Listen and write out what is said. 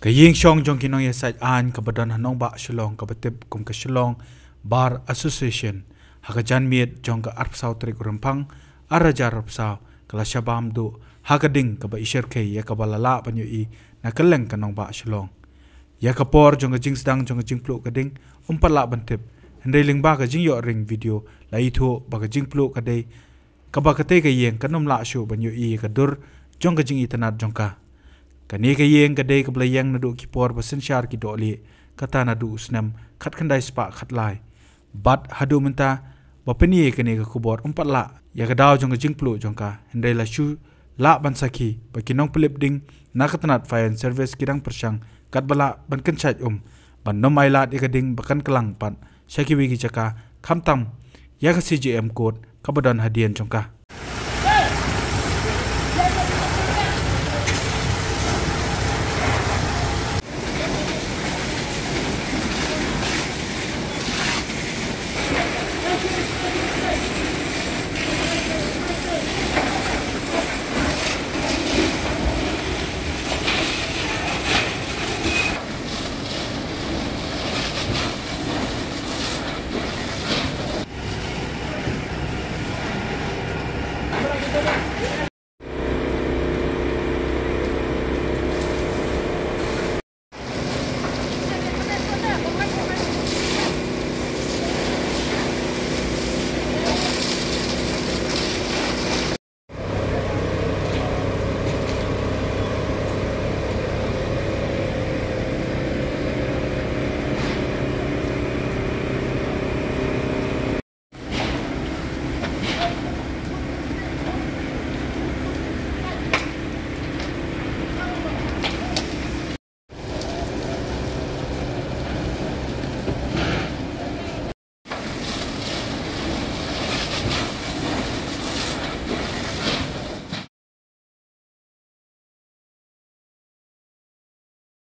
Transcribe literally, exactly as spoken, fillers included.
Ka ïing shong jong ki nongïasaid aiñ kaba don ha nongbah Shillong kaba tip kum ka Shillong Bar Association, ha ka janmiet jong ka arphew saw tarik u Rymphang, ar hajar arphew saw, ka la shah bam duh ha ka ding kaba i shyrkhei ïa kaba la lah ban ïohi na kylleng ka nongbah Shillong. Ïa ka por jong ka jingsdang jong ka jingpluh ka ding ym pat lah ban tip, hynrei lyngba ka jingïoh ring video la ithuh ba ka jingpluh ka dei kaba katei ka ïing kan ym lah shuh ban ïohi ïa ka dur jong ka jingitynnad jong ka. Kane ka ïing ka dei kaba la ïeng naduh ki por ba synshar ki dohlieh, kata naduh u snem khatkhyndai spah khatlai. Bad haduh mynta ba pynïeng kane ka khubor ym pat lah ïa ka daw jong ka jingpluh jong ka, hynrei la shu lah ban sakhi ba ki nongpynlip ding na ka tnat fire and service ki dang pyrshang katba lah ban kynshait um ban ym ailad ïa ka ding ba kan klang pat sha kiwei ki jaka, khamtam ïa ka C J M court kaba don hadien jong ka.